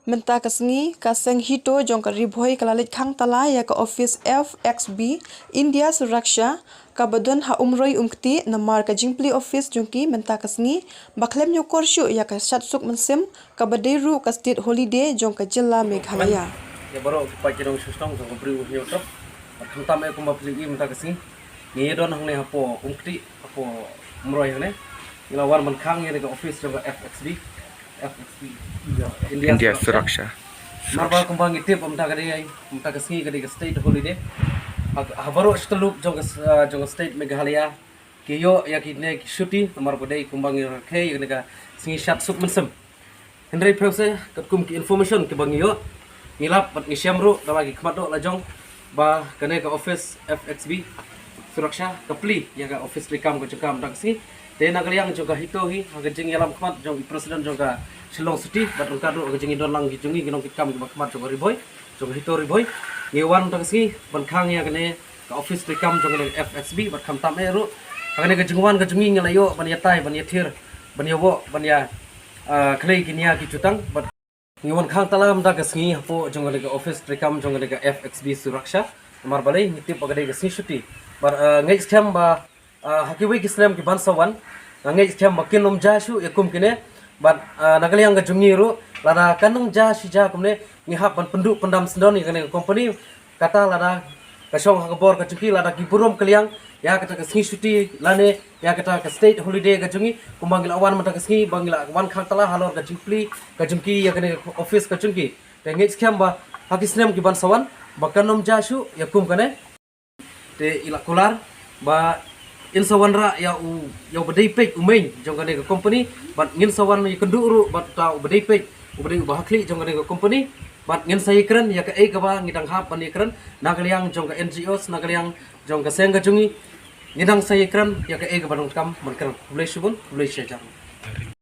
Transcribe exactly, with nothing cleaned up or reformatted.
Mynta ka sngi ka seng HITO jong ka Ri Bhoi ka la leit khang tala ïa ka office F X B India Suraksha kaba don ha Umroi Umkti namar ka jingplie office jong ki mynta ka sngi ba khlem ñiewkor shuh ïa ka shad suk mynsiem kaba dei ruh ka state holiday jong ka jylla Meghalaya. Ïa baroh ki paid ki nongshong shnong jong ka Bri U Hynñiewtrep bad khamtam eh kumba phi la ïohi mynta ka sngi ngi ïa don hangne hapoh Umkti hapoh Umroi hangne. Ngi la wan ban khang ïa ka office jong ka F X B, F X B India India Suraksha. Suraksha. Namar ba kumba ngi tip mynta ka dei mynta ka sngi ka dei ka state holiday. Ha baroh shi tylli jong ka jong ka state Meghalaya ki ïoh ïa kine ki shuti namar ba dei kumba ngi rakhe ïa kane ka sngi shad suk mynsiem. Hynrei phi sa katkum ki information kiba ngi ïoh ngi lap bad ngi shem ruh da la ki khmat doh la jong ba kane ka office F X B Suraksha ka plie ïa ka office treikam ka jong ka mynta ka sngi. Te na ka liang jong ka HITO hi ha ka jingïalam khmat jong i president jong ka Shillong City bad ryngkat ruh ha ka jingïadon lang ki jong ngi ki nongkitkam kiba khmat jong ka Ri Bhoi jong ka HITO Ri Bhoi ngi wan mynta ka sngi ban khang ïa kane ka office treikam jong ka F X B bad khamtam eh ruh ha kane ka jingwan ka jong ngi ngi la ïoh ban ïatai ban ïathir ban ïawoh ban ïa khlei ki nia ki jutang bad ngi wan khang tala mynta ka sngi hapoh jong kane ka office treikam jong kane ka F X B Suraksha. Namar balei ngi tip ba ka dei ka sngi shuti bad ngeit skhem ba ha kiwei ki snem ki ban sa wan nga ngeit skhem ba kin ym jia shuh ïa kum kine bad na ka liang ka jong ngi ruh lada kan ym jia shi jia kumne ngi hap ban pynduh pyndam syndon ïa kane ka company. Kata lada ka shong ha ka bor ka jong ki lada ki burom kylliang ïa kata ka sngi shuti lane ïa kata ka state holiday ka jong ngi kumba ngi la wan mynta ka sngi ba ngi la wan khang tala halor ka jingplie ka jong ki ïa kane ka office ka jong ki. Te ngeit skhem ba ha ki snem ki ban sa wan ba kan ym jia shuh ïa kum kane. Te i la kular ba in sa wanrah ïa u ïa u ba dei peit u main jong kane ka company bad ngin sa wan ïa kynduh ruh bad uta u ba dei peit u ba dei u ba hakhlieh jong kane ka company bad ngin sa ïakren ïa kaei kaba ngi dang hap ban ïakren na ka liang jong ka N G Os na ka liang jong ka seng ka jong ngi. Ngi dang sa ïakren ïa kaei kaba donkam ban kren. Khublei shibun, khublei shihajar.